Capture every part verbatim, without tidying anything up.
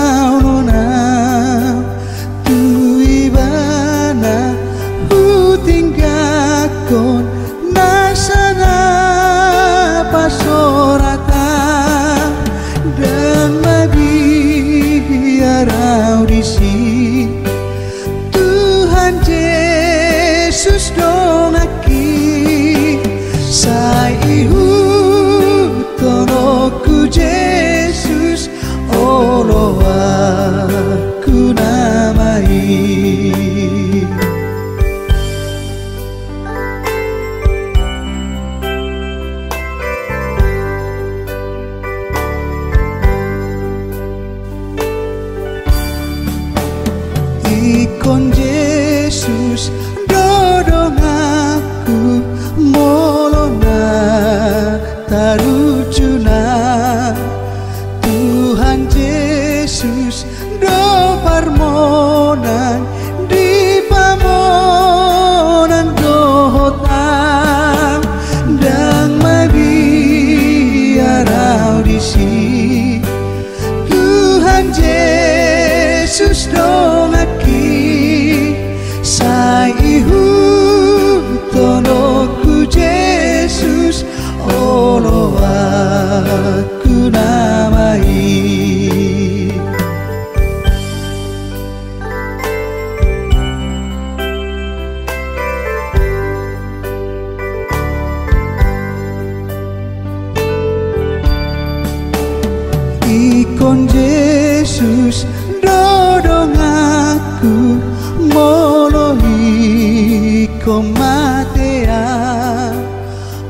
Olo na tu ibana hutinggalhon nasa na pasoratan, ndang mabiar au disi. Tuhan Jesus donganki, sai ihuthononku Jesus oloanku nama i. Ingkon Jesus do donganku molo na tarujuna. Tuhan Jesus do parmonang di pamonang dohot ahu, ndang mabiar au disi. Tuhan Jesus donganki, sai ihuthononku Jesus oloanku nama i. Ingkon Jesus do donganku molo ingkon mate ahu,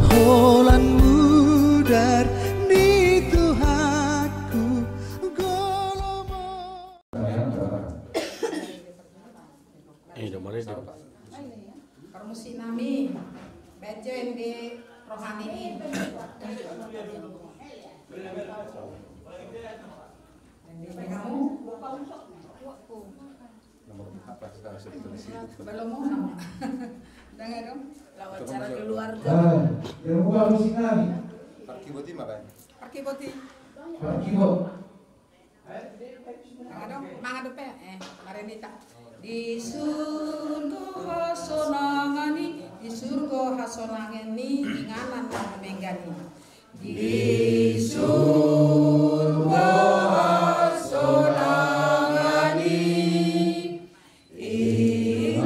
holan mudar ni Tuhanku jolo mo. Eh, udah mulai deh. Parmusik nami, baen jo ende rohani i. Ende hamu. Belum mau. Dengar dong. Lawan cara keluarga. Yang buka musik nami. Parkibot i ma, Bang. Parkibot i. Parkibot. Manga dope, eh, marenita. Di surgo hasonangan i, di surgo hasonangan ni inganan na dumenggan i. Di surgo hasonangan ni inganan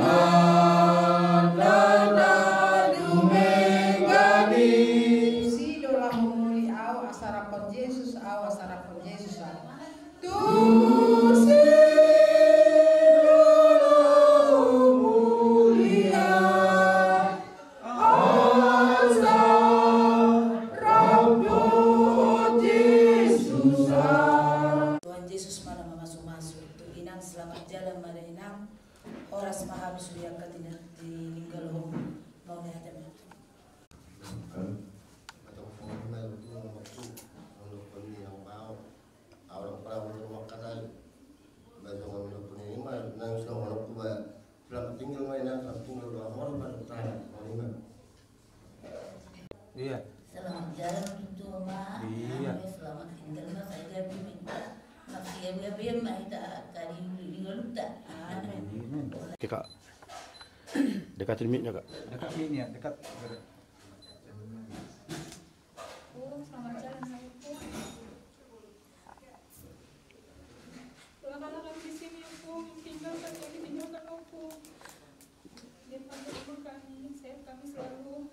na dumenggan i. Tusi do laho muli au asa rap Jesus, au asa rap Jesus. Tusi do laho muli au asa rap Jesus. Tuhan Jesus ma na mamasumasu tu inang, selamat jalan ma da inang. Horas ma hamu sude angka tininggalhon. Mau ni hata ma. Iya. Selamat jalan, Tutu, Ma. Iya. Selamat tinggal, Ma. Saya jadi minta. Maksudnya, biar, biar, Ma, kita kali ini, ini, luta. Amin. Amin. Oke, Kak. Dekat mic-nya, Kak. Dekat mic-nya, dekat. Oh, selamat jalan, Kak. Doakanlah kami di sini, Ompung, yang tinggal, kami yang ditinggalkan, Ompung. Biar panjang umur kami, sehat kami selalu.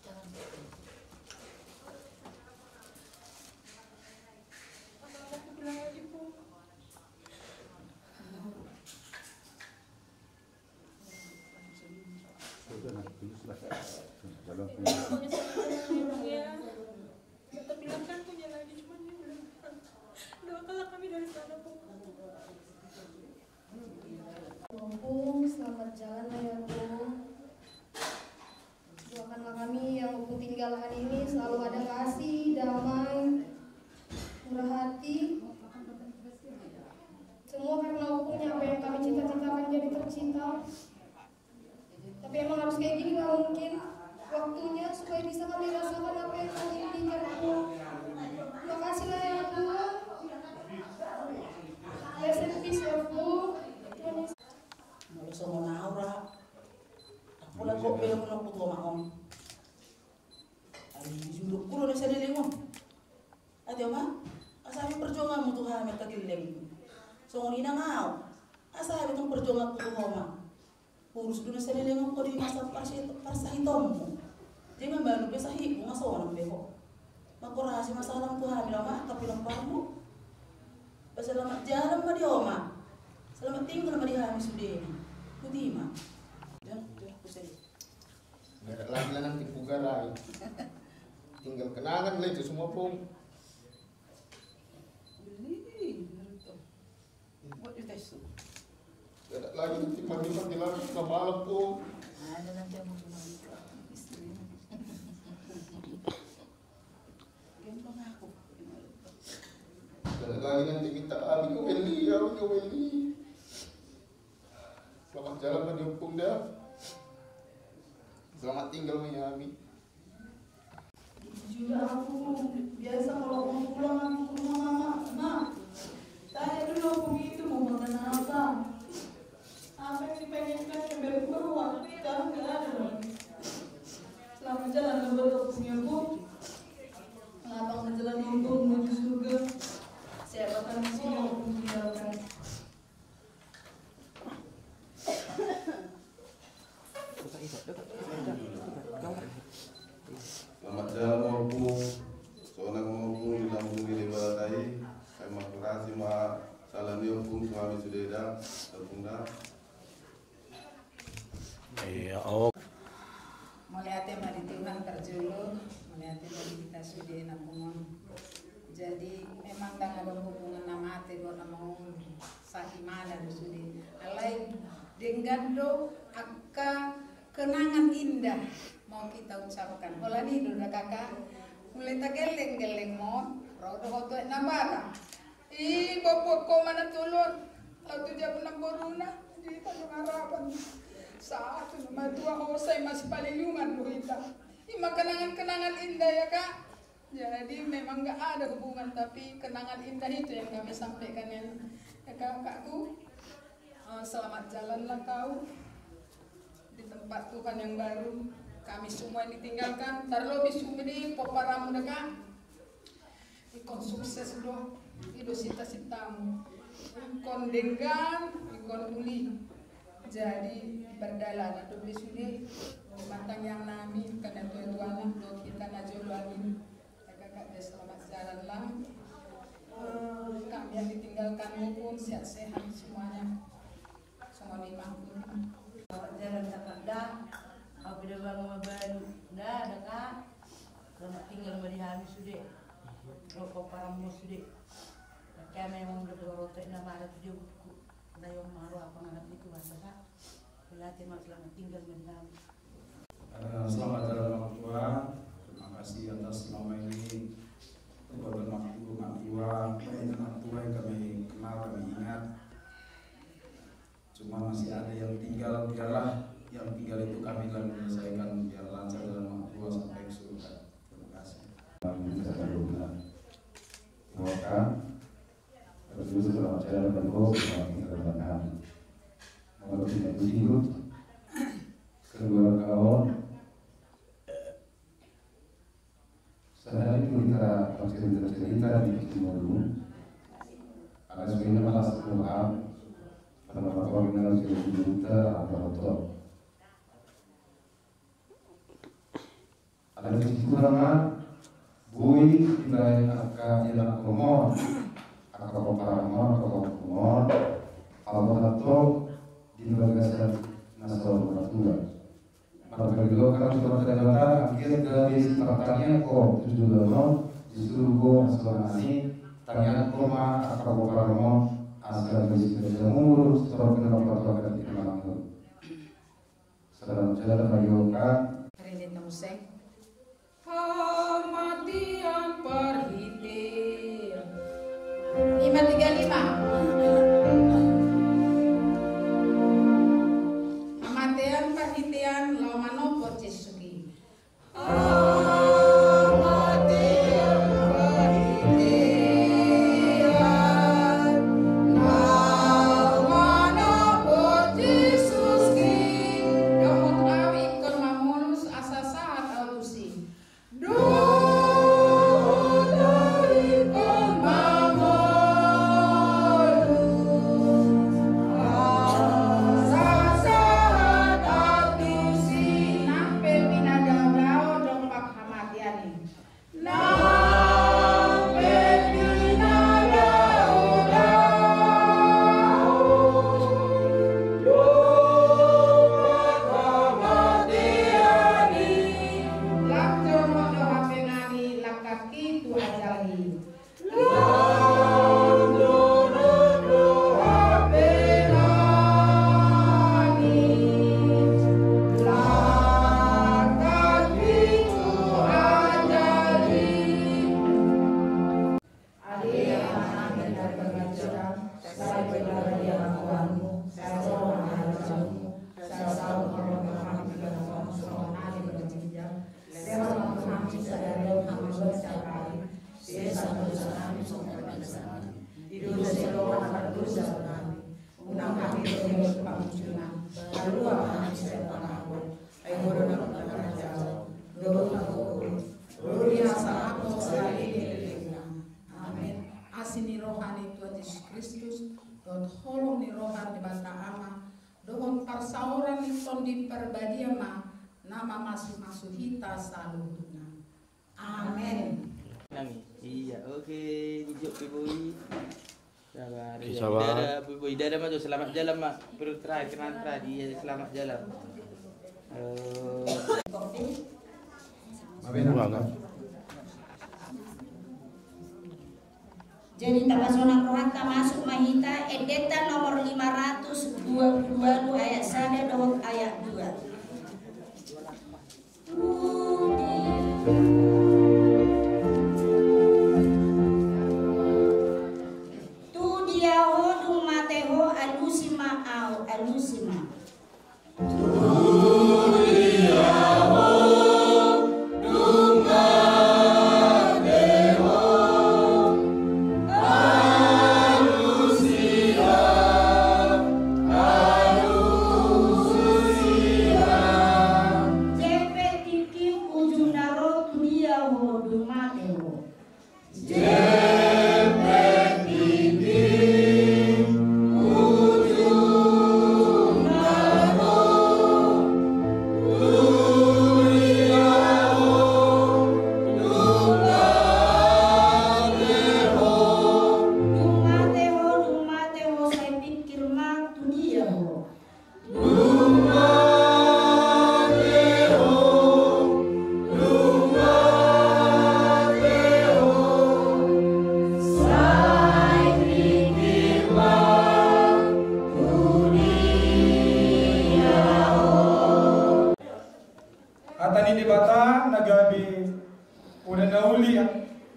Jangan. Apa aku bilang lagi, Pung? Iya. Tetap bilang kan punya lagi, cuman dia belum. Doakanlah kami dari sana, Pung. Ompung, selamat jalan ya, Ompung. Doakanlah kami yang Ompung tinggalkan ini selalu ada kasih, damai, murah hati. Semua karena Ompungnya, apa yang kami cita-citakan jadi tercita. Tapi emang harus kayak gini, nggak mungkin. Waktunya supaya bisa kami rasakan apa yang kami inginkan, Pu. Makasih lah ya, Pu. Rest in peace ya, Pu. Molo songon au ra, pola gok pe dohonon hu tu oma on. Ai dijulukhu do na saleleng on. Ate oma, asa hami parjuanganmu tu hami angka gelleng. Songon i nang au, asa hami tong parjuanganku tu ho ma. Urus do na saleleng on ho di masa parsi-, parsahitonmu. Jadi mambalu pe sahitmu, nga songon be ho. Mangkorasi ma salam tu hami, laho ma angka pinomparmu. Ba selamat jalan ma di ho ma. Selamat tinggal ma di hami sude. Botima. Dah, dah, kusai. Nggak ada lagi lah nanti pugarai. Tinggal kenangan lah itu semua, Pung. Beli, menurut tuh. Buat dites tuh. Nggak ada lagi nanti pagi-pagi lagi, udah malam, Pung. Ada nanti yang mau kembali ke istri. Gendong aku. Nggak ada lagi nanti minta abi ke Weli, ya, ke Weli. Selamat jalan ma di Ompung dah. Selamat tinggal ma di hami. Juga aku biasa kalau mau pulang aku ke rumah mama, "Ma, tanya dulu Ompung itu mau makan apa? Apa yang dipengenkan yang baru keluar?" Sekarang nggak ada lagi. Selamat jalan buat Ompung ya, Pung. Lapang jalan Ompung menuju surga. Saya akan di sini Ompung tinggalkan. Selamat jalan ma Ompung. Sonang ma Ompung di lambung ni Debata i. Ai mangkorasi ma salam ni Ompung tu hami sude da, Ompung da. Iya, oh. Mauliate ma di Tuhan parjolo, mauliate ma di hita sude na punguan. Jadi memang ndang adong hubungan na mate dohot na mangolu, saimana do sude. Alai denggan do angka kenangan indah mau kita ucapkan. Holan i do da, Kakak. Mulai tagalleng-galleng ma on, ro do ho tu aek na bara. I boan-boan ho ma na tolu on, laho tu jabu namboruna di Tanjung Harapan. Sahat tu na matua hosa i masipalilungan do hita. I ma kenangan-kenangan indah ya, Kak. Jadi memang nggak ada hubungan, tapi kenangan indah itu yang kami sampaikan ya, ya, Kakakku. Eh, selamat jalanlah kau di tempat Tuhan yang baru. Kami semua yang ditinggalkan, terlebih sude pomparanmu da, Kak. Ingkon sukses do, i do cita-citamu. Ingkon denggan, ingkon uli. Jadi berdalanan do be sude, di mata tangiangnami, angka na tua-tuana, dohot hita na jolo i. Kakak, ya, selamat jalan lah. Eh, kami yang ditinggalkanmu pun sehat-sehat semuanya. Songon i ma. Selamat jalan, Kakak da. Au pe da bang mabalu da, Kakak. Selamat tinggal ma di hami sude. Rokok parangmu sude. Kakak memang udah berrotek nama ada tu dia buku. Nah, yang malu apa ngarap itu, Kakak. Berarti ma selamat tinggal ma di hami. Eh, selamat jalan, Mak Tua. Terima kasih atas selama ini perbuatan Mak Tua, Mak Tua, Mak Tua yang kami kenal, kami ingat. Cuma masih ada yang tinggal, biarlah yang tinggal itu kami akan menyelesaikan, biar lancar jalan Mak Tua sampai ke surga. Terima kasih. Kami bisa berdoa. Doakan. Terus selamat jalan, Bang Bos, selamat tinggal, Bang Ham. Nomor tiga puluh tujuh, keluarga on. Sahali pun kita bercerita-cerita di Timur, ada sebenarnya malas Tuhan, pada waktu original cerita atau Alai di situhuna ma boi dibaen angka ianakhonmuna, angka pomparanmuna, angka pahompunmuna, ala boha tong di bagasan na saur matua. Marhite dohot hata ni Debata, anggiat gabe sipartangianghon tu joloan on, justru ho asa songon i tangianghon ma angka pomparanmuna, asa gabe sipartangianghon, sitorop na marpatupa di hita. Salam jalan, Pak Yoga. Rene Tamuseng. Hamatean parhitean. Lima tiga lima. Hamatean parhitean laho manopot Jesus i. Nang pe pinadaodao, dompak hamatean i. Lam jornot do hape nami langkangki tu ajal i. Lam jornot do hape nami langkangki tu ajal i. Ale Amanami na di banua ginjang, sai ma diparbadia goarMu, sai jalo ma harajaonMu, sai saut ma lomo ni rohaM di banua tonga on songon na di banua ginjang. Sesa ma tu hami sadari on hangoluan siapari. Sesa ma dosanami songon na dosa ni di dosa ni angka na mardosa tu hami. Unang hami togihon tu pangunjunan, palua ma hami sian pangago. Ai Ho do nampuna harajaon dohot hagogoon, rodi hasangapon saleleng ni lelengna. Amen. Asi ni roha ni Tuhan Jesus Kristus, dohot holong ni roha ni Debata Ama, dohot parsaoran ni Tondi Parbadia ma na mamasumasu hita saluhutna. Amen. Nami. Iya, oke, dijok pe boi. Sabar, oke, iya, sabar. Dadah, boi, boi, dadah ma tu, selamat jalan ma. Perut terakhir, kenal terakhir, iya, selamat jalan. Eh. Jadi tapasonang rohanta, masuk ma hita, Endenta nomor lima ratus dua puluh dua ayat sada dohot ayat dua. Tu dia ho dung mate ho, alusi ma ahu, alusi ma. Jempek tingkim ujungna ro, tu dia ho dung mate ho. Jempek tingkim ujungna ro, tu dia ho dung mate ho. Dung mate ho, dung mate ho, sai pingkir ma tu dia ho. Dung mate ho, dung mate ho, sai pingkir ma tu dia ho. Hata ni Debata na gabe poda na uli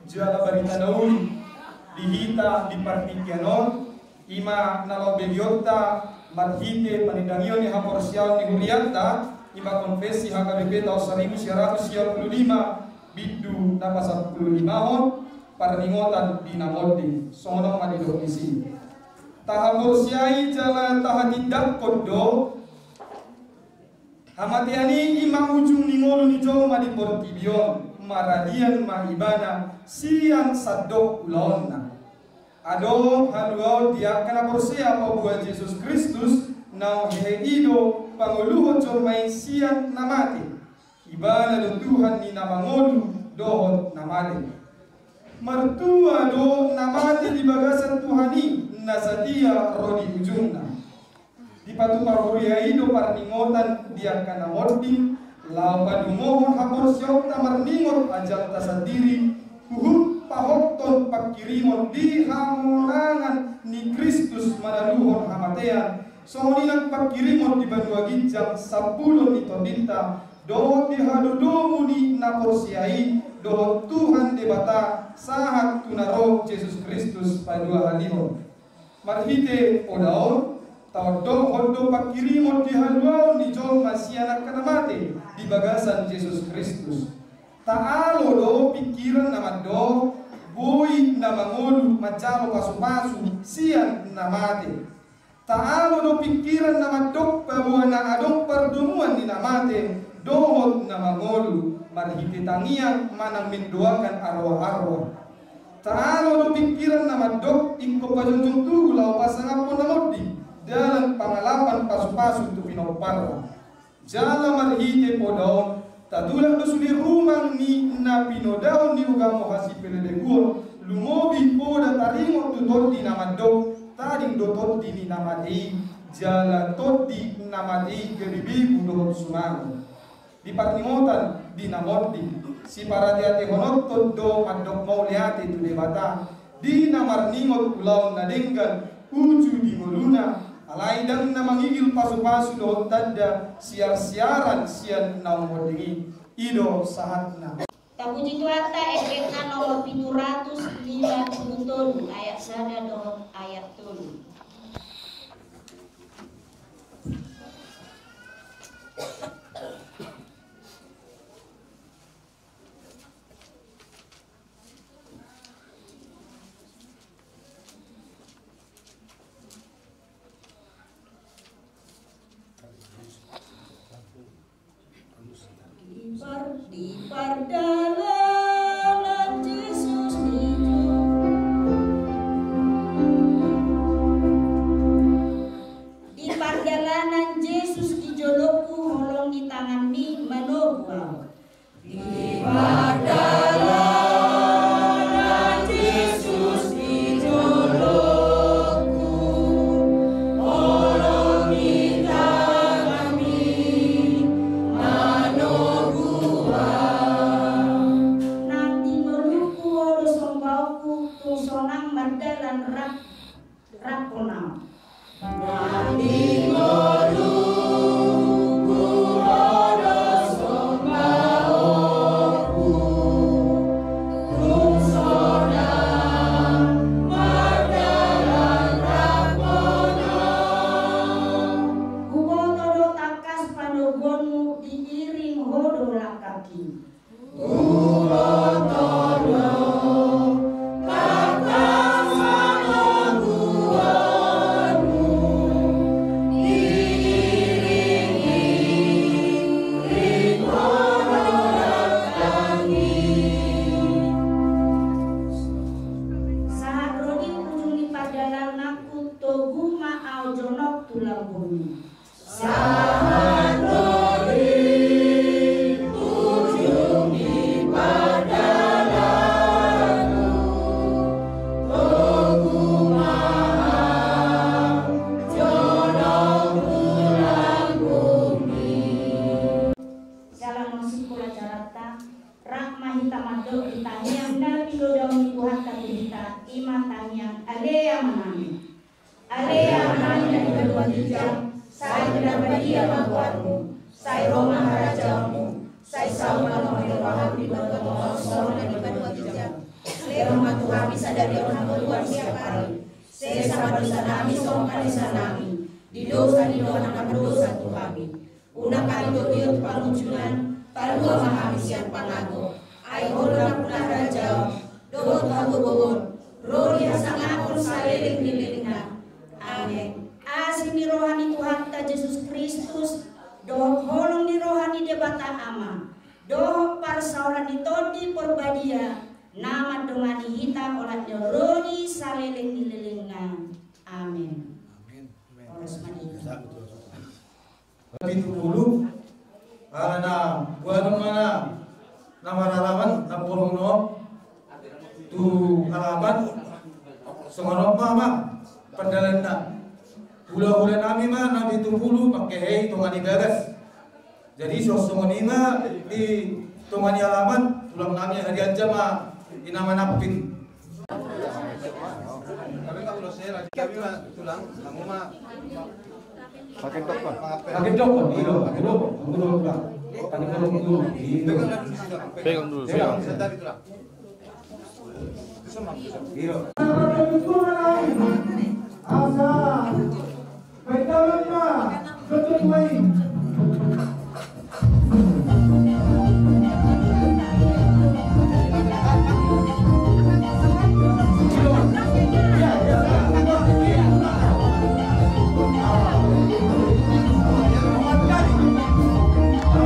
jala barita na uli di hita di partingkian on, i ma na laho begeonta marhite panindangion ni haporseaon ni hurianta, i ma Konfesi H K B P tahun saribu sia ratus sia pulu lima, bindu na pasampulu limahon, parningotan di na monding. Songon on ma didok disi. Tahaporseai jala tahatindangkon do, hamatean i i ma ujung ni ngolu ni jolma di portibi on, maradian ma ibana sian sandok ulaonna. Adong haluaon di angka na porsea paboa Jesus Kristus, naung hehe i do pangoluhon jolma i sian na mate. Ibana do Tuhan ni na mangolu dohot na mate. Martua do na mate di bagasan Tuhan i, na satia ro di ujungna. Dipatupa huria i do parningotan di angka na monding, laho padungohon haporseaonta marningot ajalta sandiri, huhut pahothon pangkirimon di hamonangan ni Kristus manaluhon hamatean, songon i nang pangkirimon di banua ginjang sambulon ni tondinta, dohot di hadodomu ni na porsea i dohot Tuhan Debata sahat tu na ro Jesus Kristus paduahalihon. Marhite poda on, taondokhon do pangkirimon di haluaon ni jolma sian angka na mate di bagasan Jesus Kristus. Taalo do pingkiran na mandok boi na mangolu manjalo pasupasu sian na mate. Taalo do pingkiran na mandok paboa na adong pardomuan ni na mate dohot na mangolu marhite tangiang manang mendoakan arwah-arwah. Taalo do pingkiran na mandok ingkon pajongjong tubu laho pasangaphon na monding dalan pangalapan pasupasu tu pinomparna. Jala marhite poda on, Tatulak do sude rumang ni na pinodahon ni ugamo hasipelebeguon, lumobi poda taringot tu tondi na mandok, tading do tondi ni na mate i, jala tondi na mate i gabe begu dohot sumangot. Di parningotan, di na monding, siparateatehononton do mandok mauliate tu Debata, di na marningot ulaon na denggan, uju di ngoluna, alai ndang na mangigil pasupasu dohot tanda siarsiaran sian na ummonding i. I do sahatna. Tapuji Tuhanta, Ende na nomor pitu ratus lima pulu tolu, ayat sada dohot ayat tolu. Di par-, di pardalanan Jesus di jo-, di pardalanan Jesus di jolongku, holong ni tanganMi manogu au. Di pardalanan Jesus di jolongku, holong ni tanganMi manogu au. Nang di ngolungku, Ho do sombaonku, tung sonang mardalan rap Rap hona. Nang di ngolungku, Ho do sombaonku, tung sonang mardalan rap hona. Huboto do tangkas panoguonMu, diiring Ho do langkangki. Huboto do tangkas panoguonMu, diiringiring Ho do langkangki. Sahat ro di ujung ni pardalananku, togu ma au jonok tu lambungMi. Sahat ro di ujung ni pardalananku, togu ma au jonok tu lambungMi. Jala mangkupul acaranta, rap ma hita mandok di tangiang na pinodahon ni Tuhanta tu hita, i ma tangiang Ale Amanami. Ale Amanami na di banua ginjang, sai pinarbadia ma goarMu, sai ro ma harajaonMu, sai saut ma lomo ni rohaM di banua tonga on songon na di banua ginjang. Lehon ma tu hami sadari on hangoluan siapari. Sesa ma dosanami songon panesanami di dosa ni dongan na mardosa tu hami. Unang hami togihon tu pangunjunan, palua ma hami sian pangago. Ai Ho do nampuna harajaon dohot hagogoon, ro di hasangapon saleleng ni lelengna. Amen. Asi ni roha ni Tuhanta Jesus Kristus, dohot holong ni roha ni Debata Ama, dohot parsaoran ni Tondi Porbadia, na mandongani hita olat ni on ro di saleleng ni lelengna. Amen. Amen. Horas ma di hita. Pitu pulu, ala na boanon ma na, na maralaman, na bolong no, tu halaman, songon on ma, ma, pardalananna. Hulahula nami ma, na pitu pulu, mangkehei tonga ni bagas. Jadi, so songon i ma, di tonga ni halaman, tulang nami, hadian jama, inama nampin. Pakai topeng. Pakai topeng, iya, pakai topeng. Pakai topeng, iya. Pegang dulu, pegang. Iya. Asa. Baik, dalam, Pak. Betul, baik.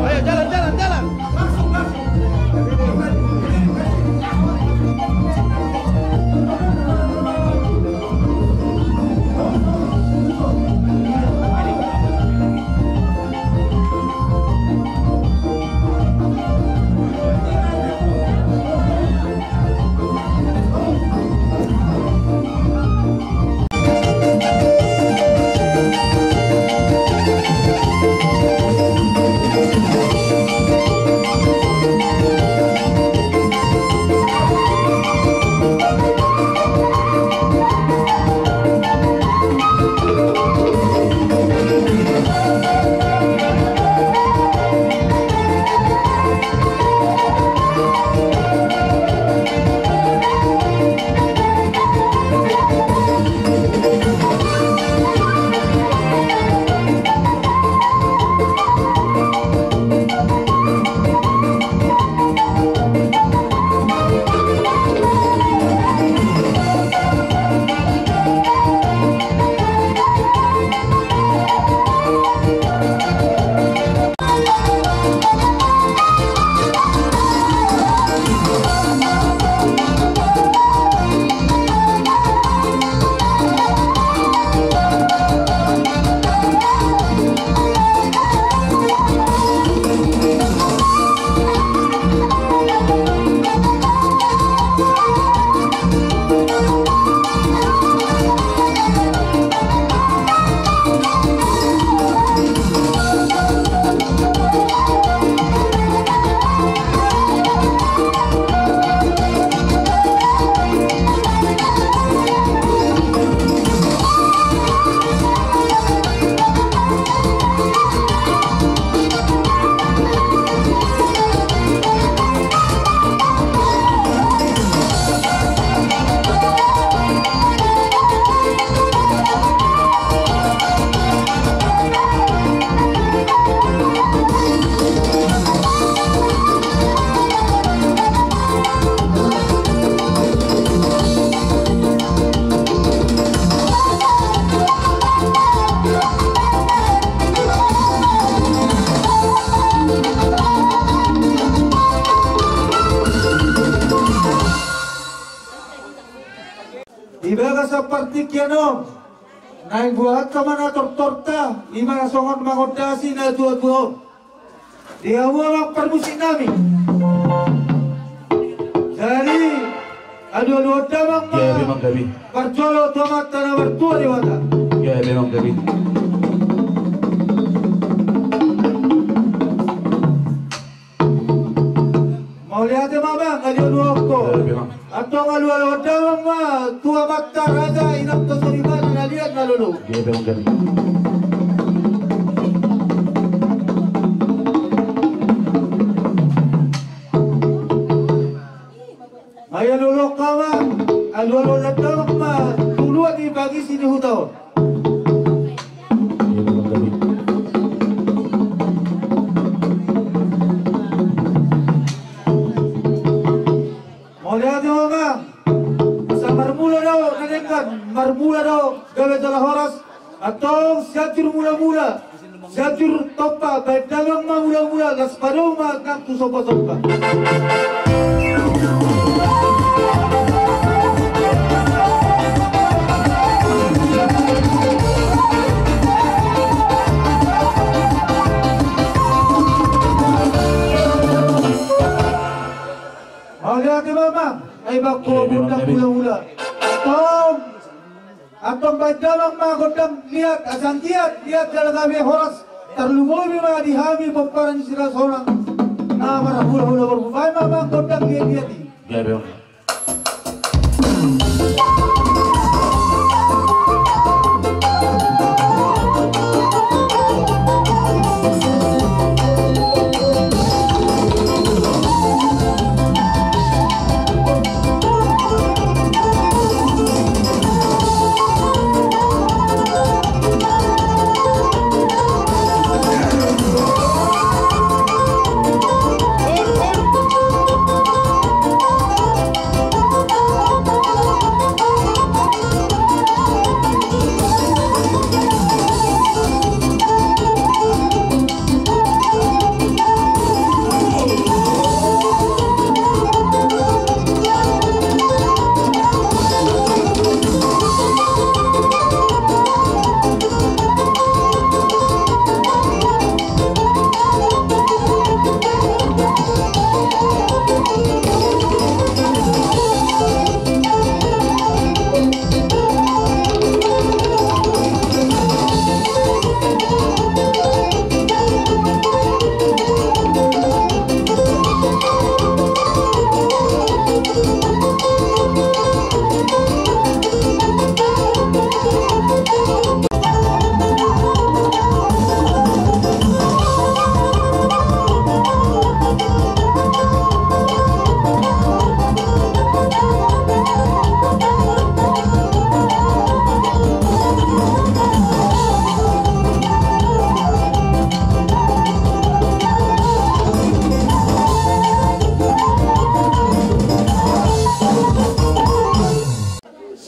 Ayo, jalan, jalan, jalan. Langsung, langsung. Di bagasan partingkian on, naeng buat ma na tortorta, ima na songon mangondasi na tuatua on. Di hamu amang parmusik nami. Jadi, alualuhon damang ma. Gabe, Amang, gabe. Parjolo tu Amanta na martua Debata. Gabe, Amang, gabe. Mauliate ma, Amang, alualuhon ho. Antong alualuhon damang ma tu amanta raja, inanta soripada na liat na lolo. Ai alualuhon ho, Amang, alualuhon damang ma tu luat ni pangisi ni huta on. Mauliate ma, Amang. Asa marmula do na denggan, marmula do gabe jala horas. Antong Sianjur Mulamula, Sianjur Tompa, baen damang ma mulamula, laos padomu ma nang tu sombasomba. Mauliate ma, Amang. Ai bangko gondang mulamula. Antong, antong baen damang ma gondang liat, asa anggiat liat jala gabe horas. Tarlumobi ma di hami pomparan ni Sirasonang na marhulahula borbu. Baen ma, Amang, gondang liatliat i.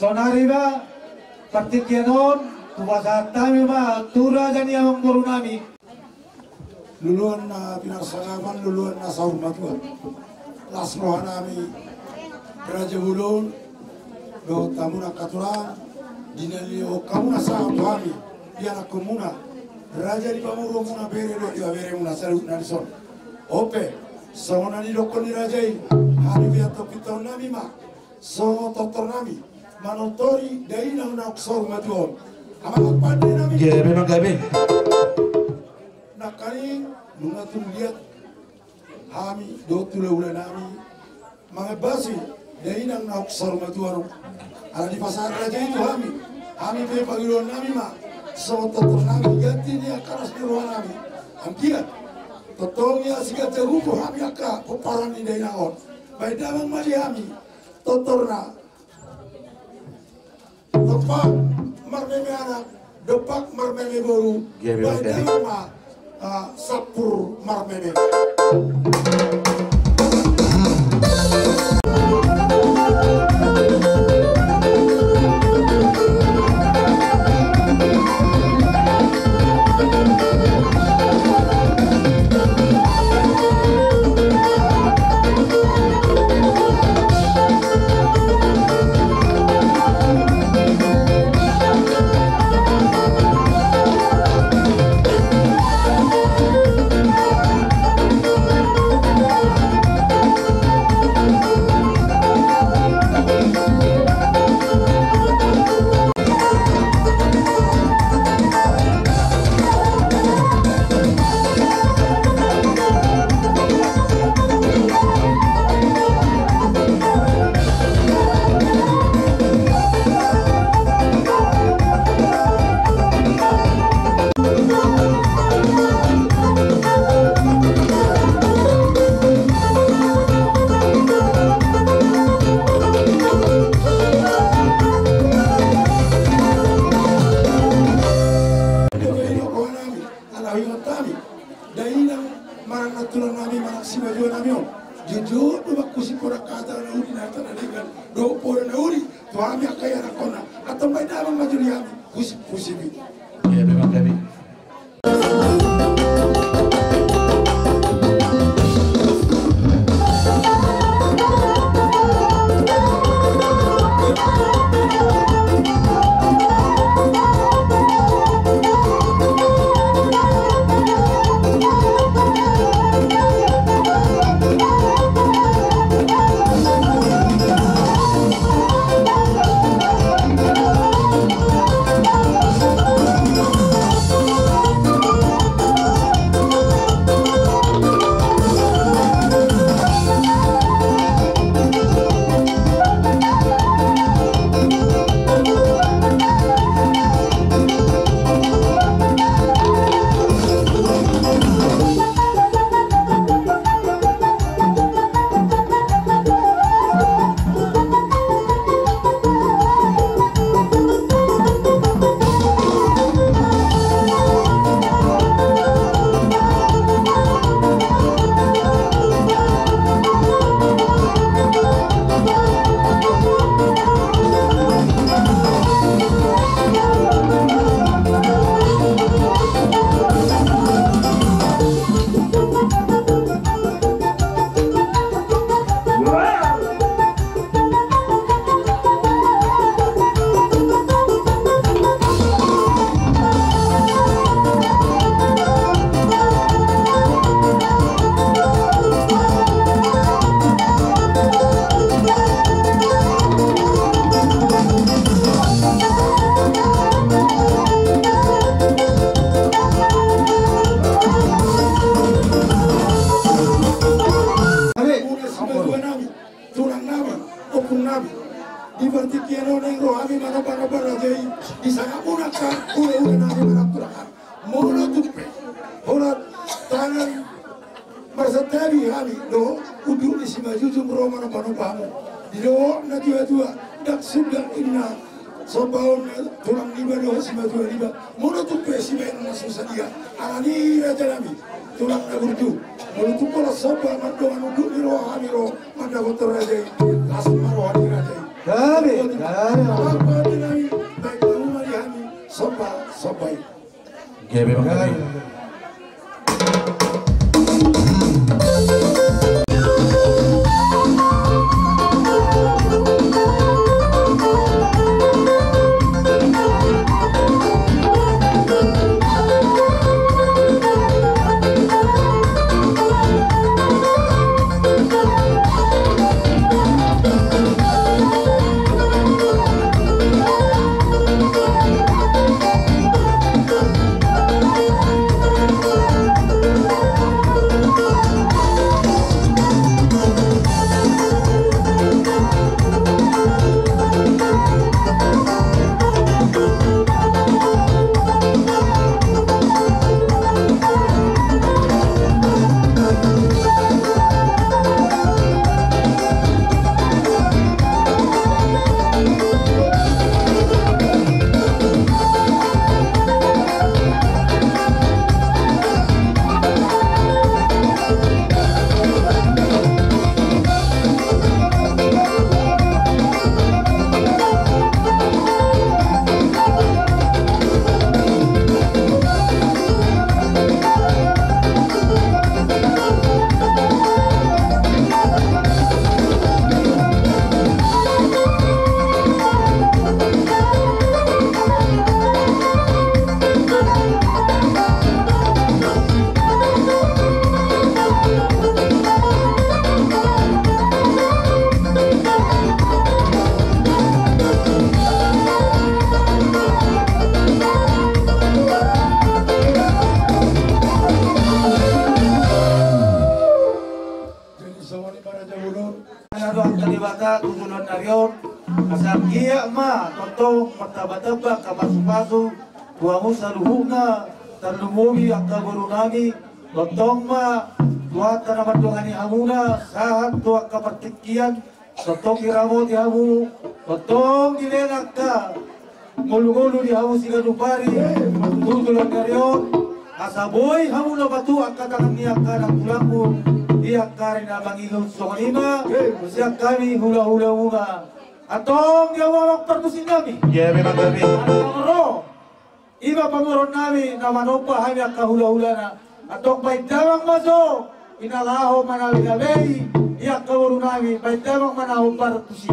Saonari ma partingkian on, hupasahat hami ma tu raja ni amangboru nami. Luluan na pinarsangapan, luluan na saur matua. Las roha nami, raja bolon, dohot hamu na angka tulang, di na nilehon hamu na sangap tu hami, ianakhonmuna, raja di pamoruonmuna, bere dohot ibeberemuna saluhutna dison. On pe, songon na nidokkon ni raja i, hami pe antong pintahon nami ma songon tortor nami, manortori dainang naung saur matua on. Amang pande nami. Gabe, Amang, gabe. Nangkaning nunga tung liat hami dohot hulahula nami mangembasi dainang naung saur matua on. Ala dipasahat raja i tu hami, hami pe pangidoan nami ma songon tortor nami, ganti ni angka las ni roha nami. Anggiat tongtong ia siganjang umur hami angka pomparan ni dainang on. Baen damang ma di hami tortorna. Dompak marmeme anak, dompak marmeme boru. Gabe, Amang, gabe. Baen damang ma, ah, sampur marmeme. Tanah dengan dohot poda na uli tu hami angka ianakhonna. Antong baen damang ma jolo di hami husip-husip i. Iya, memang kami. Muna simatua nami, tulang nami, ompung nami. Di partingkian on naeng ro hami manomba-nomba raja i, di sanga muna angka hulahula nami manang tulang nami. Molo tung pe holan tangan marsantabi hami dohot unduk ni simanjujung ro manomba-nomba hamu. Didok na tua-tua, ndang suda inna sombaon tulang niba dohot simatua niba. Molo tung pe sibaen na so sadia, alani raja nami, tulang na burju. Molo tung pe holan somba mardongan unduk ni roha hami ro mandapothon raja i, las ma roha ni raja i. Gabe, gabe. Apa-apa di nami, baen ma di hami somba, somba i. Gabe, gabe. Jadi songon i ma raja bolon. Angka Debata tu joloan ni ari on, asa anggiat ma tongtong martamba-tamba angka pasupasu tu hamu saluhutna, tarlumobi angka boru nami, tongtong ma Tuhanta na mandongani hamuna sahat tu angka partingkian, tongtong diramoti hamu, tongtong dilehon angka ngolu-ngolu di hamu siganup ari tu joloan ni ari on, asa boi hamu na patuk angka tangan ni angka anak tulangmu, Di angka ari na mangihut songon i ma, sian hami hulahula muna. Antong dia ma amang parmusik nami. Ia memang kami. Antong ro. Ima pamoruon nami na manomba hami angka hulahulana. Antong baen damang ma jo, i na laho manabedabei di angka boru nami, baen damang ma na hombar tusi.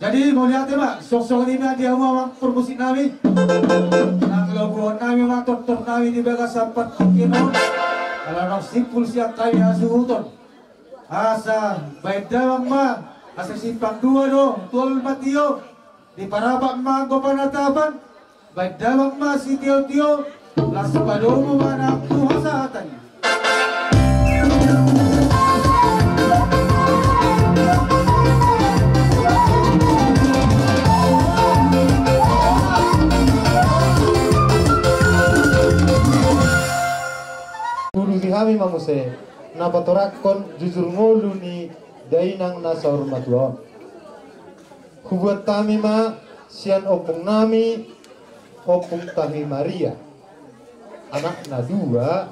Jadi mauliate ma, songon i ma di hamu amang parmusik nami. Nang lobuhon nami ma tortor nami di bagasan partingkian on. Ala naung simpul sian hami hasuhuton. Asa baen damang ma, asa simpang dua do, tol ma tio. Diparapat ma anggo panatapan. Baen damang ma sitiotio, laos padomu ma nang tu hasahatan. Uduti hami ma muse na patorangkon jujur ngolu ni dainang na saur matua on. Hubuat hami ma sian ompung nami, Ompung Tahi Maria, anakna dua,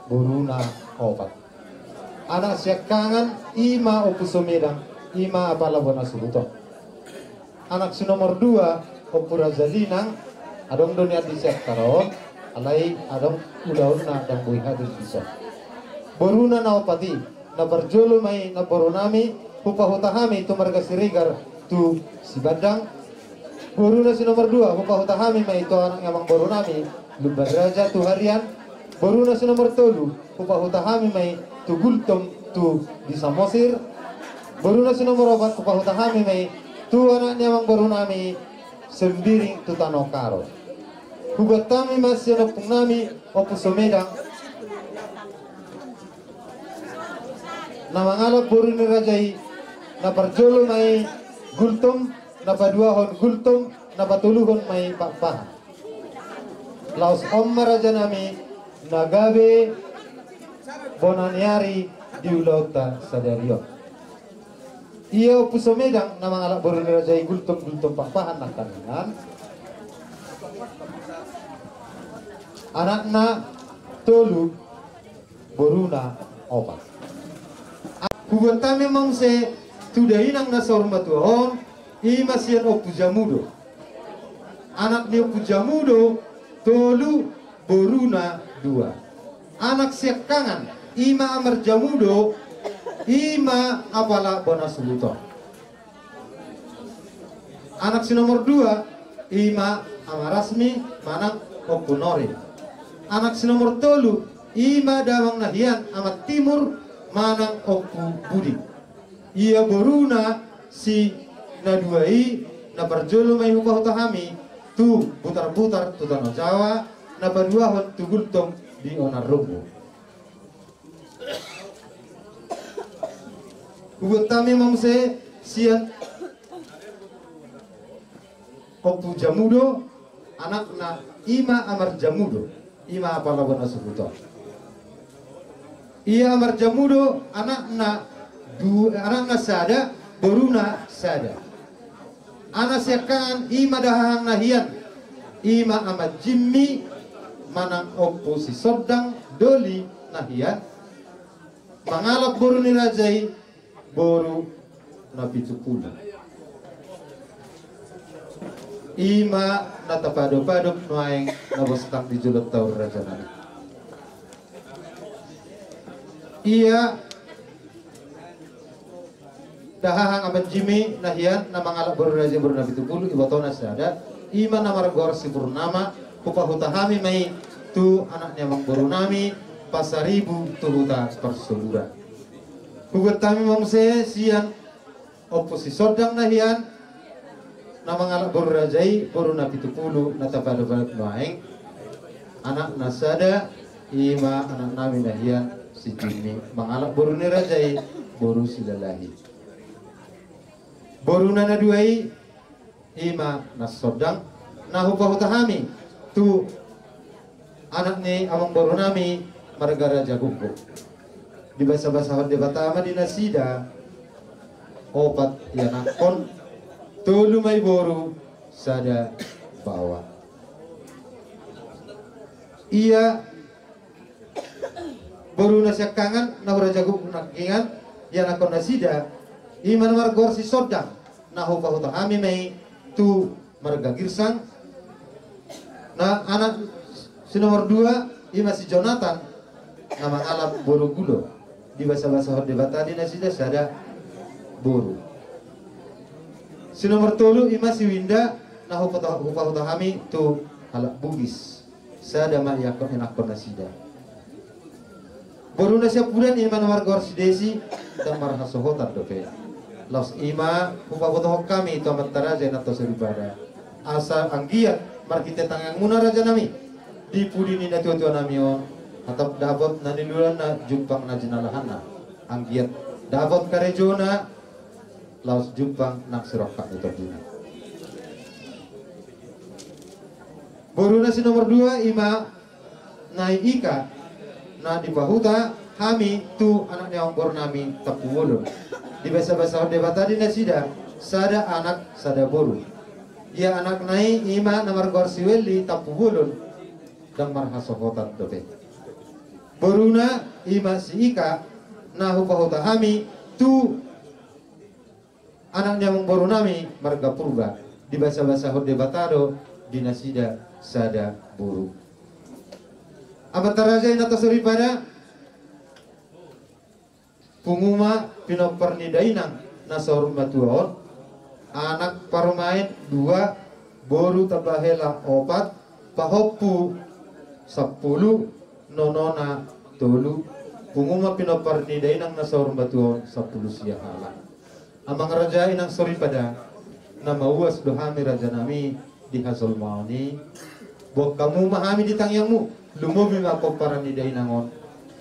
boruna opat. Anak siangkangan i ma Ompu Somedang, i ma apala bona suhut on. Anak si nomor dua, Ompu Raja Dinang, adong do nian di siangkangan on, alai adong ulaonna ndang boi hadir dison. Boruna na opat i, na parjolo ma i namboru nami, hupahuta hami tu marga Siregar tu Sibandang. Boruna si nomor dua, hupahuta hami ma i tu anak ni amangboru nami, Lumban Raja tu Harian. Boruna si nomor tolu, hupahuta hami ma i tu Gultom tu di Samosir. Boruna si nomor opat, hupahuta hami ma i tu anak ni amangboru nami, Sembiring tu Tano Karo. Hubuat hami ma sian ompung nami, Ompu Somedang, na mangalap boru ni raja i, na parjolo ma i Gultom, na paduahon Gultom, na patoluhon ma i Pakpahan. Laos on ma raja nami, na gabe bona ni ari di ulaonta sadari on. Ia Ompu Somedang na mangalap boru ni raja i Gultom, Gultom Pakpahan nangkaningan. Anakna tolu, boruna opat. Hubuat hami ma muse Tu dainang na saur matua on, i ma sian Ompu Jamudo. Anak ni Ompu Jamudo tolu, boruna dua. Anak siangkangan, i ma Amar Jamudo, i ma apala bona suhut on. Anak si nomor dua, i ma Ama Rasmi manang Ompu Nori. Anak si nomor tolu, i ma damang na hian Ama Timur manang Ompu Budi. Ia boruna si na dua i, na parjolo ma i hupahuta hami tu Butarbutar tu Tano Jawa, na paduahon tu Gultom di Onan Rumbu. Hubuat hami ma muse sian Ompu Jamudo, anakna i ma Amar Jamudo, i ma apala bona suhut on. Ia Amar Jamudo anakna du-, anakna sada, boruna sada. Anak siangkangan i ma dahahang na hian, i ma Ama Jimmy manang Ompu Sisondang Doli na hian, mangalap boru ni raja i, boru Napitupulu. I ma na tapadopadop nuaeng na bostang di jolo taon, raja nami. Ia dahahang Ama Jimmy na hian na mangalap boru ni raja i, boru Napitupulu, ibotona sada, i ma na margoar si Purnama. Hupahuta hami ma i tu anak ni amangboru nami, Pasaribu, tu huta Parsoburan. Hubuat hami ma muse sian Ompu Sisondang na hian, na mangalap boru ni raja i, boru Napitupulu, na tapadopadop nuaeng, anakna sada, i ma anak nami na hian si Jimmy, mangalap boru ni raja i, boru Silalahi. Boruna na dua i, i ma Nasondang, na hupahuta hami tu anak ni amangboru nami marga Rajagukguk. Dibasabasahon Debata ma di nasida opat ianakhon, tolu ma i boru, sada baoa. Ia boruna siangkangan na hu Rajagukguk nangkiningan, ianakhon nasida, i ma na margoar si Sondang, na hupahuta hami ma i tu marga Girsang. Na anak si nomor dua, i ma si Jonatan, na mangalap boru Gulo. Dibasabasahon Debata di nasida sada boru. Si nomor tolu, i ma si Winda, na hupahuta, hupahuta hami tu halak Bugis. Sada ma ianakhon, ianakhon nasida. Boruna siampudan, i ma na margoar si Desi, ndang marhasohotan dope. Laos i ma hupabotohon hami tu amanta raja, inanta soripada, asa anggiat marhite tangiangmuna, raja nami, di pudi ni natuatua nami on, hatop dapot na niluluanna, jumpang na jinalahanna. Anggiat dapot karejona, laos jumpang nang sirongkap ni tondina. Boruna si nomor dua, i ma Nai Ika, na dipahuta hami tu anak ni amangboru nami Tampubolon. Dibasabasahon Debata di nasida sada anak sada boru. Ia anakna i, i ma na margoar si Welly Tampubolon, ndang marhasohotan dope. Boruna i ma si Ika, na hupahuta hami tu anak ni amangboru nami marga Purba. Dibasabasahon Debata do di nasida sada boru. Amanta raja, inanta soripada, pungu ma pinompar ni dainang na saur matua on, anak parumaen dua, boru tamba hela opat, pahompu sampulu, nonona tolu. Pungu ma pinompar ni dainang na saur matua on sampulu sia halak. Amang raja, inang soripada, na mauas do hami, raja nami, di hajolmaon i. Boan hamu ma hami di tangiangmu, lumobi ma pomparan ni dainang on.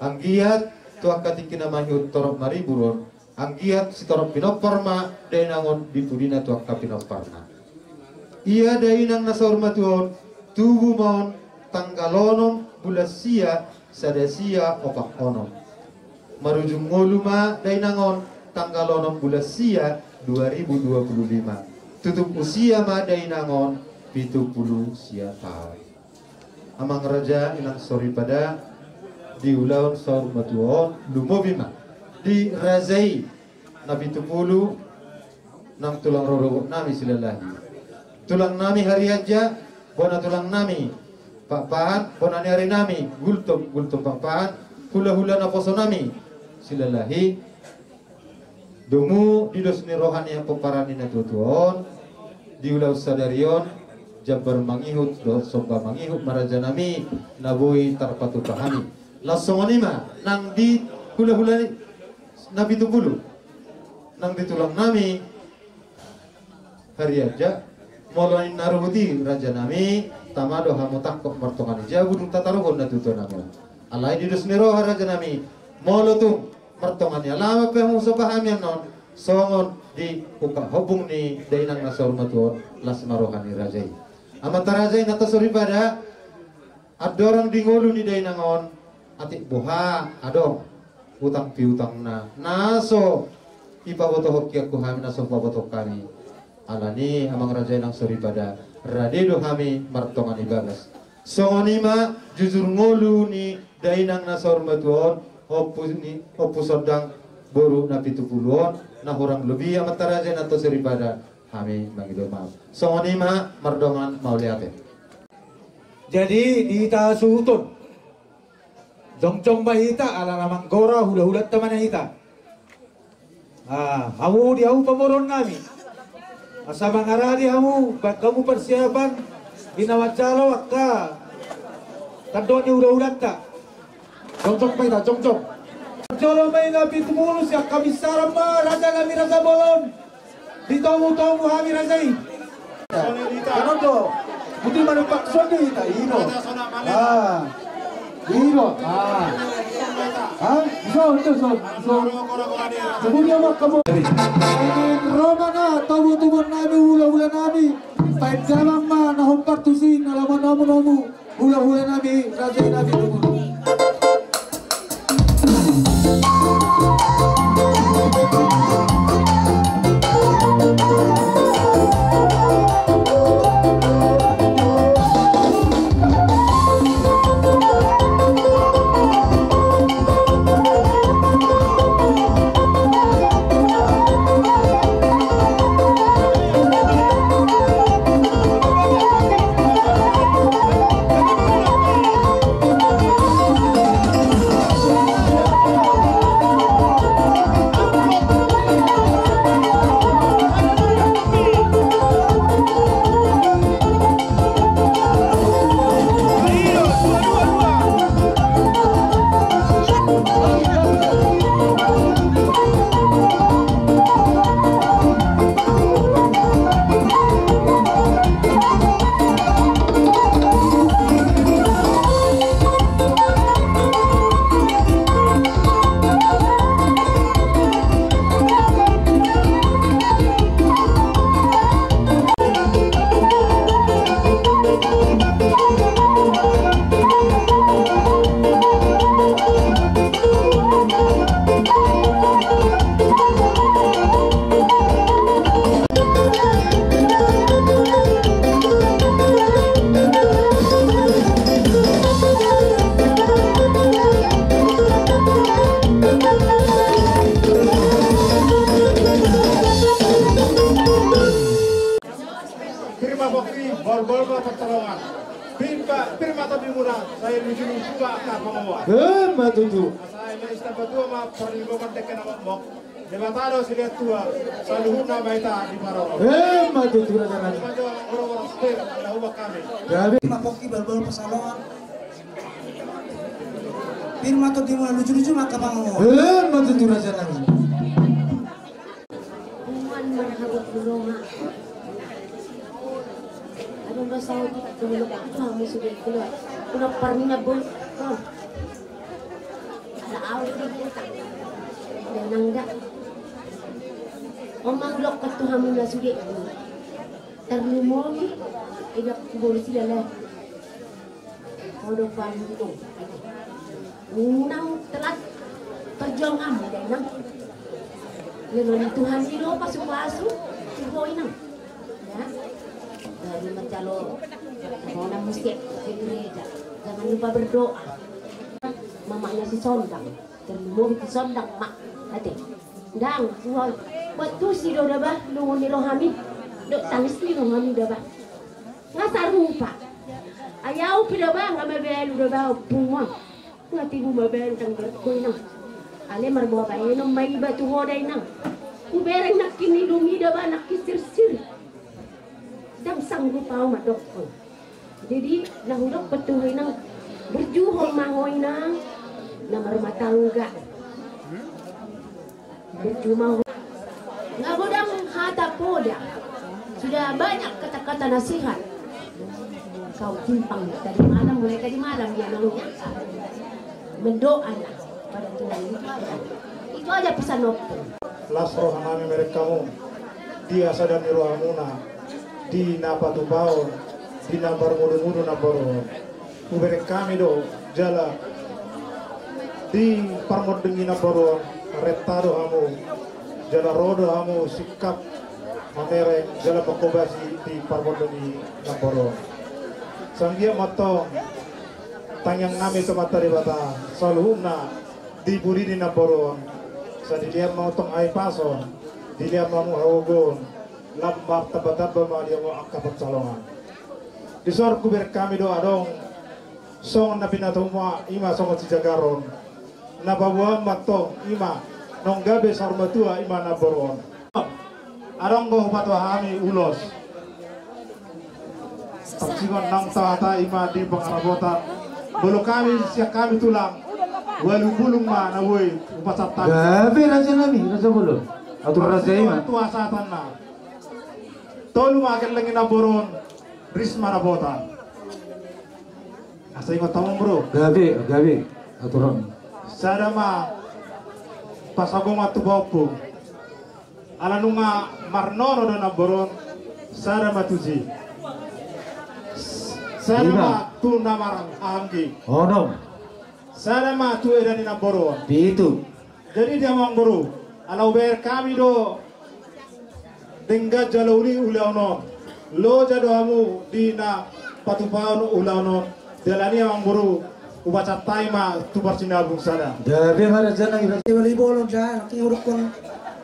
Anggiat tu angka tingki na mangihut torop maribur on, anggiat sitorop pinompar ma dainang on di pudina tu angka pinomparna. Ia dainang na saur matua on, tubu ma on tanggal onom bulan sia, sada sia opat onom. Marujung ngolu ma dainang on tanggal onom bulan sia dua ribu dua puluh lima. Tutup usia ma dainang on pitu pulu sia taon. Amang raja, inang soripada, di ulaon saur matua on, lumobi ma di raja i Napitupulu, Nang tulang rorobot nami Silalahi, tulang nami Harianja, bona tulang nami Pakpahan, bona ni ari nami Gultom, Gultom Pakpahan, hulahula naposo nami Silalahi. Domu di dos ni roha ni pomparan ni natuatua on, di ulaon sadari on jambar mangihut dohot somba mangihut ma raja nami na boi tarpatupa hami. Laos songon i ma nang di hulahula na pitu pulu, nang di tulang nami Harianja, molo ninna ruhut i raja nami, tama do hamu tangkok martonga ni jabu dung tataruhon natuatua nami. Alai di dos ni roha raja nami, molo tung martonga ni alaman pe hamu somba hami annon, songon di ungkap hombung ni dainang na saur matua on, las ma roha ni raja i. Amanta raja i na tonga soripada, andorang di ngolu ni dainang on, atik boha adong utang piutangna na so dipabotohon hian tu hami, na so hupabotohon hami. Alani i amang raja i nang soripada, rade do hami martonga ni bagas. Songon i ma jujur ngolu ni dainang na saur matua on, ompu ni, ompu Sondang boru na pitu pulu on, na hurang lobi amanta raja i na tonga soripada, hami mangido maaf. Songon i ma mardongan mauliate. Jadi di hita suhut on, jongjong ma hita ala na manggora hulahulanta ma na hita. Ah, hamu di hamu pamoruon nami, asa mangarade hamu, baen hamu parsiapan di na manjalo angka tandok ni hulahulanta. Jongjong ma hita, jongjong. Jolo ma i na pitu pulu sian habisaran ma raja nami raja bolon. Ditomutomu hami raja i. Songon i do. Buti manumpak songon i do hita, i do. Ah. I do. Ah. Ah, so, so, so, so. Sebutnya mak kamu. Ro ma na tomutomu nami, hulahula nami. Baen damang ma na hombar tusi na laho manomunomu. Hulahula nami, raja nami, hulahula. Pir ma pongki, bolbol ma pansalongan. Pir ma, pir ma tondimuna, sai lujuluju ma angka pangomoan. Emma tutu. Asa eme istambatua ma parlinggoman dengke na mokmok. Debata do silehon tua, saluhutna ma hita diparorot. Emma tutu raja nami. Ima jo oro-oro setir na hubak hami. Gabe. Pir ma pongki, bolbol pansalongan. Pir ma tondimuna, lujuluju ma angka pangomoan. Emma tutu raja nami. Tuhan marhabot ni roha. Adong do saut tu hamu sude keluar. Udah parnina boi. Oh. Ada au di kita. Danang da. Oma ulok ketu hamu na sude. Tarlumobi. Ejak kubur sila lah. Kau do paling unang telat perjuanganmu, Dainang. Lelon Tuhan i do pasu-pasu, tu ho, Inang. Ya. Jadi manjalo, kau na musti ke gereja. Jangan lupa berdoa. Mamanya si Sondang, terlumobi si Sondang, Mak. Ate. Ndang, tu ho. Buat tusi do daba lungun ni rohami dohot tangis ni rohami daba. Nga sarupa. Ai au pe daba nga mabalu daba ompung on. Nga tibu mabalu dang berko inang. Ale marboa baenon ma iba tu ho da inang. Hubereng nangkin indomi daba nangkin sirsir. Dang sanggup au mandokkon. Jadi na hudok pe tu ho inang, burju ho ma ho inang na marumah tangga. Burju ma ho. Nga godang hata poda. Sudah banyak kata-kata nasihat. Kau timpang tadi malam, mulai tadi malam dia nangnya mendoa na pada Tuhan. Itu aja pesan ompung. Las roha nami merek hamu di hasada ni rohamuna di na patupaon di na parmudu-mudu na baru on. Hubereng hami do jala di parmonding i na baru on renta do hamu jala ro do hamu singkap mamereng jala mangkobasi di parmonding i na baru on. Sanggiat mantong tangiang nami tu Amanta Debata saluhutna di pudi ni na baru on. Sai dilehon ma mantong hahipason, dilehon ma hamu hagogoon, lam martamba-tamba ma di hamu angka pansalongan. Dison hubereng hami do adong songon na pinatupa i ma songon sijagaron na paboaon mantong i ma naung gabe saur matua i ma na baru on. Adong do hupatupa hami ulos. Parsingon naung tauhata i ma di pangarapotan. Molo hami sian hami tulang ualu bulung ma na boi hupasahat hami. Gabe raja nami, raja bolon. Atur raja i ma. Parsingon tu hasahatanna. Tolu ma gelleng ni na baru on ris ma rapotan. Asa ingot hamu bro. Gabe, gabe. Aturan. Sada ma pasagongan tu paompung. Ala nunga marnono do na baru on. Sada ma tusi. Sada ma tu na marhahaanggi. Onom. Sada ma tu eda ni na baru on. Pitu. Jadi di amang boru, ala hubereng hami do denggan jala uli ulaon on. Loja do hamu di na patupaon ulaon on. Dalani amang boru, hupasahat hami ma tu parsinabung sada. Gabe ma raja nami. Iba bolon da, nangkin hudokkon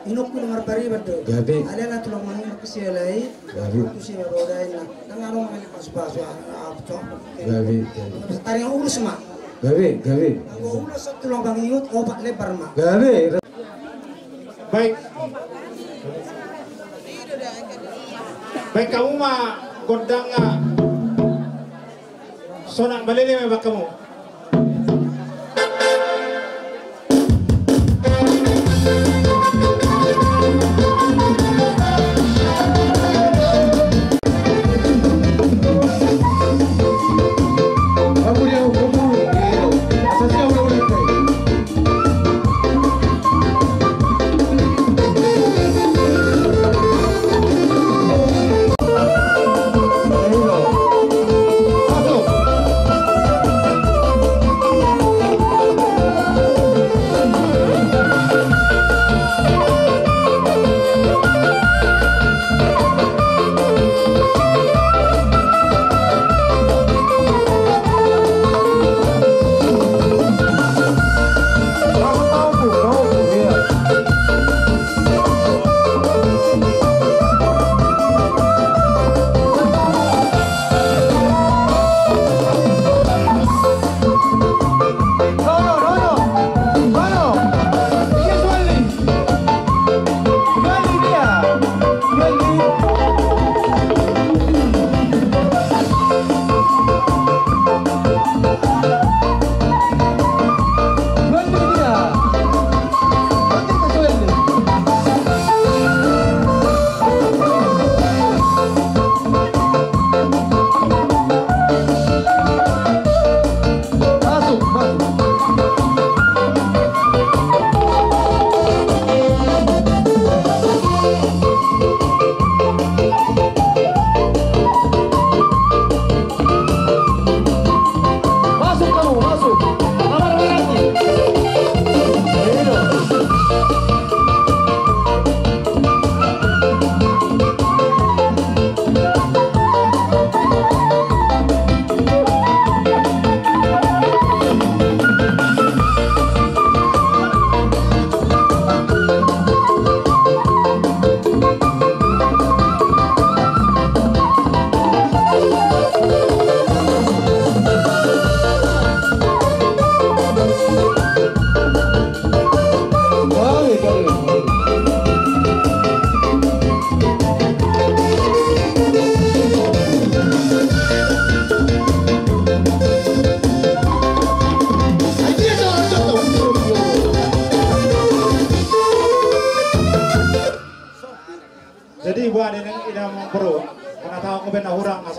inongku na marbariban do. Gabe. Alana tulang manginok sialai. Gabe. Tusi ma bodain na. Nang anu manginok pasu-pasu. Gabe. Taringa urus ma. Gabe, gabe. Anggo ulos satu lubang iut, opat lebar ma. Gabe. Baik. Baik, hamu ma gondangna. Sonang balele ma baen hamu.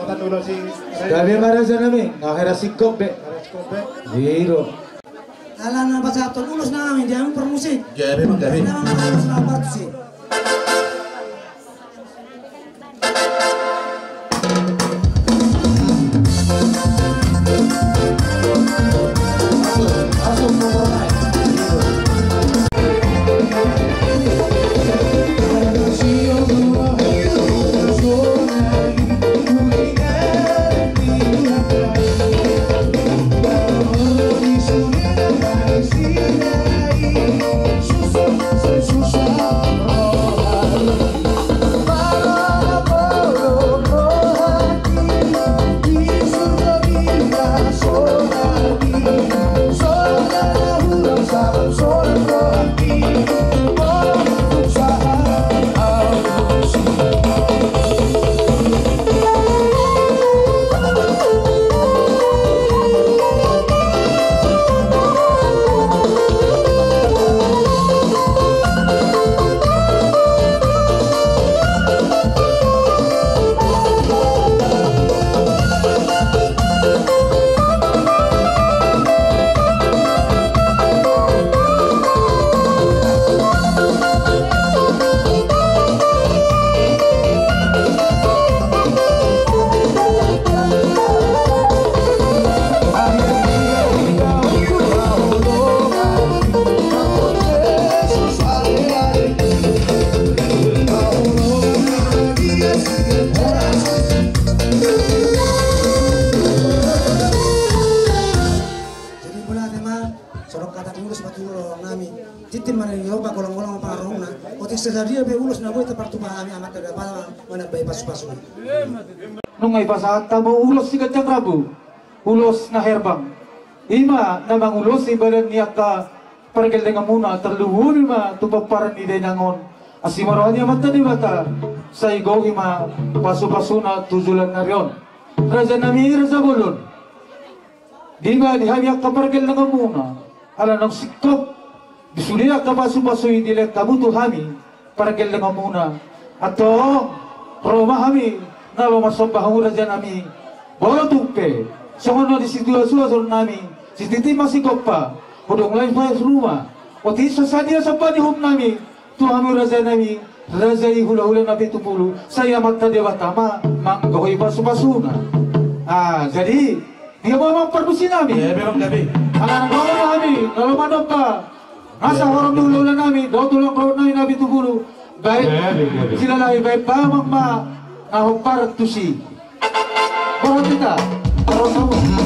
Gabe ma raja nami, nga hera singkop be. Hera singkop be. Iro. Ala na pasahathon ulos nami di hami parmusik. Gabe ma gabe. Nama malas na partusi. Jadi mauliate ma, songon hata ni ulos ma tu ulos nami. Tintin ma na nioba golanggolang pangarahutna. Otik sadia pe ulos na boi tapartupa hami Amanta Debata manambai pasupasu. Nunga dipasahat hamu ulos siganjang rambu, ulos na herbang. I ma na mangulosi badan ni angka pargellenganmuna, tarlumobi ma tu pomparan ni dainang on. Asi ma roha ni Amanta Debata, sai gohi ma pasupasuna tu joloan ni ari on. Raja nami, raja bolon. Diba di hami angka pargellenganmuna, ala naung singkop di sude angka pasupasu i dilehon hamu tu hami pargellenganmuna. Antong, ro ma hami na laho marsomba hamu raja nami. Molo tung pe songon na di situasua songon nami, sititi ma sigompa, hudong lai paes ruma. Otik so sadia somba ni uhum nami tu hamu raja nami, raja i hulahula Napitupulu, sai Amanta Debata ma manggohi pasupasuna. Ah, jadi dia ma amang partusi nami. Iya, memang gabe. Ala na dong nami, lalu manomba. Asa horong ni hulahula nami, dohot tulang rohot nami Napitupulu. Baik. Gabe, gabe. Silalahi baik, amang ma na hombar tusi. Borhat hita. Borhat hita.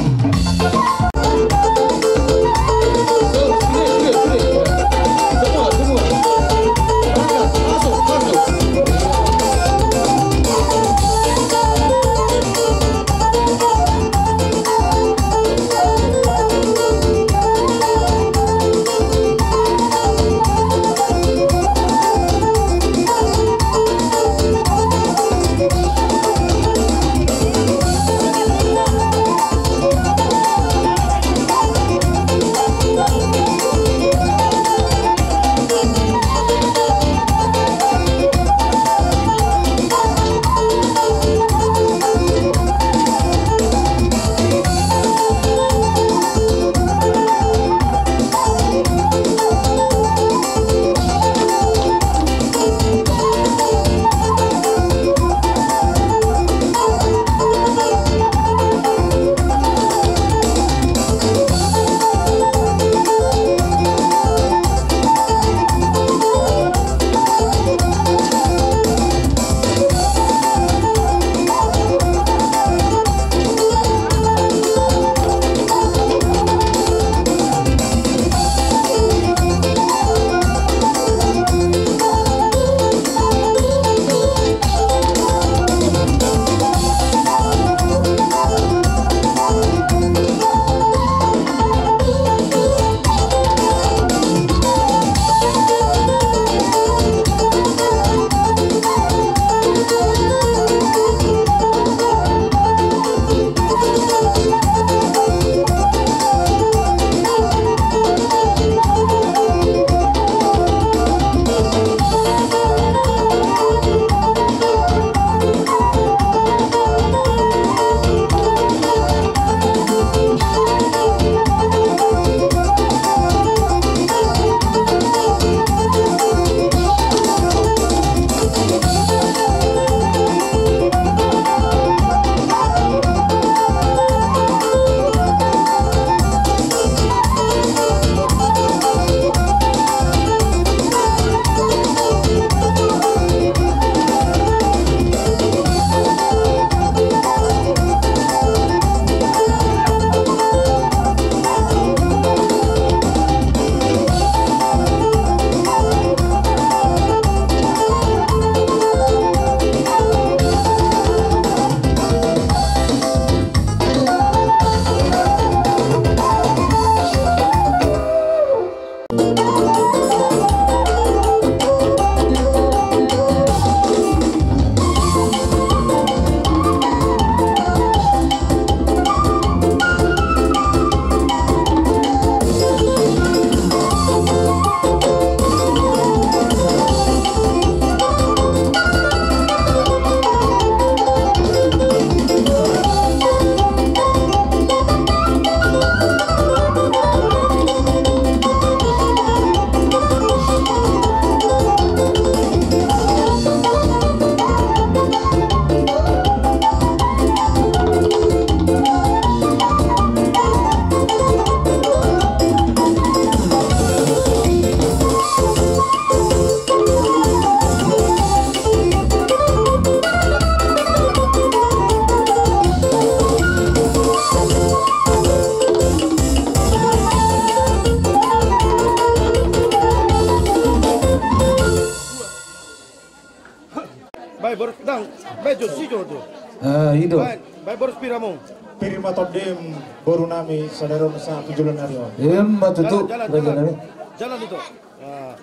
Sido tu. Ah, i do. Baen, baen boru pir hamu. Pir ma tondim boru nami sadari on sahat tu joloan ni ari on. Ima tutu, raja nami. Jalan, jalan. Jalan itu. Nah,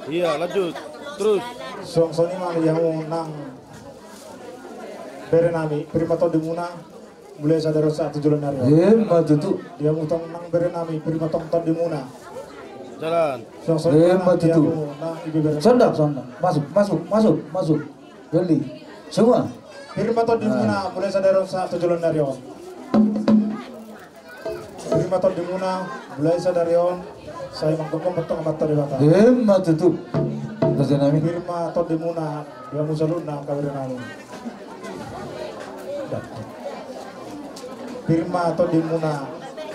iya, lanjut. Terus. Suang songon i ma di hamu nang bere nami, pir ma tondimuna, mulai sadari on sahat tu joloan ni ari on. Ima tutu. Di hamu tong nang bere nami, pir ma tong tondimuna. Jalan. Suang songon i ma di hamu nang ibebere nami. Sonda, sonda. Masuk, masuk, masuk, masuk. Jolly. Semua. Pir ma tondimuna, mulai sadari on sahat tu joloan ni ari on. Pir ma tondimuna, mulai sadari on, sai manggomgom ma tong Amanta Debata. Ima tutu. Raja nami. Pir ma tondimuna, di hamu saluhutna, angka bere nami. Pir ma tondimuna,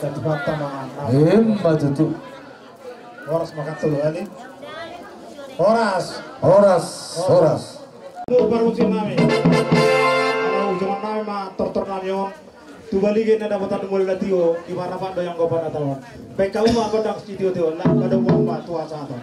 jadi Amanta ma. Ima tutu. Horas ma, angka tolu hali. Horas. Horas, horas. Hamu parmusik nami. Ala ujongan nami ma tortor nami on. Tu balige na dapotan mula tio, di marapa do yang gopan ataon. Pekka uma gondang sitio-tio, na pada uma tua sato.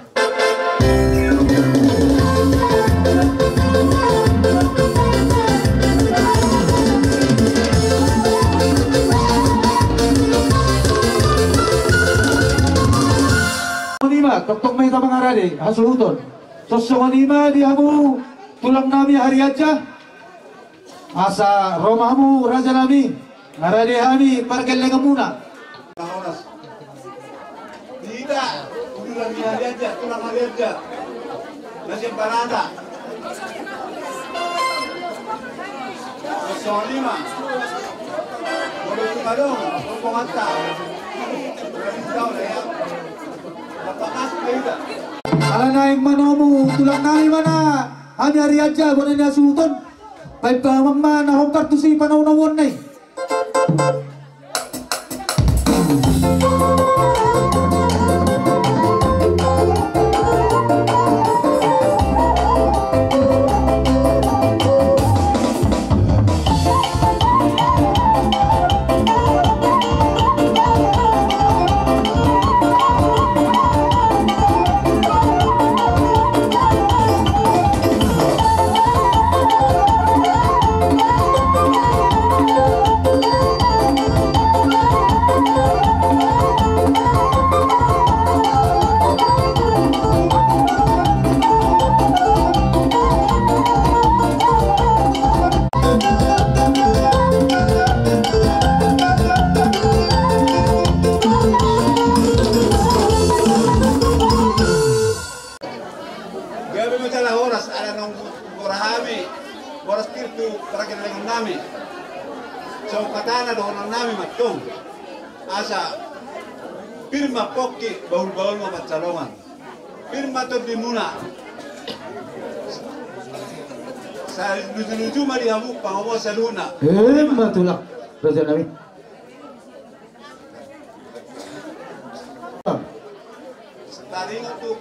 Songon i ma, tongtong ma hita mangarade hasuhuton. Songon i ma di hamu tulang nami Harianja. Asa ro ma hamu raja nami, mangarade hami pargellenganmuna. Horas. Di hita udulan ni Harianja, tulang Harianja. Na sian Barata. Songon i ma. Molo tung adong rombonganta. Ala naeng manomu tulang nami ma na hami Harianja, bona ni hasuhuton. Baen pahamang ma na hombar tusi panaunauon na i. Gabe ma jala horas, ala naung hugora hami, horas pir tu pargellengan nami. Songon hata na dohonon nami ma tong. Asa pir ma pongki, bahulbahul ma pansalongan. Pir ma tondimuna. Sai luju-luju ma di hamu pangomoan saluhutna. Ima tulang, raja nami. Taringot tu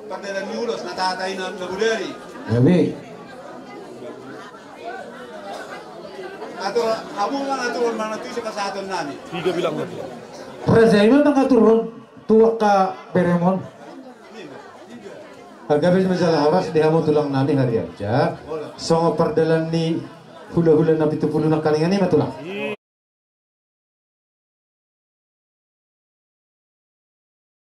pardalan ni ulos na tahatai na bodari. Gabe. Atur hamu mangaturhon manang tu ise pasahaton nami. Tiga bilang lagi. Raja i ma mangaturhon tu angka beremon. Gabe ma jala horas di hamu tulang nami Harianja. Songon pardalan ni hulahula na pitu pulu nangkaningan i ma tulang.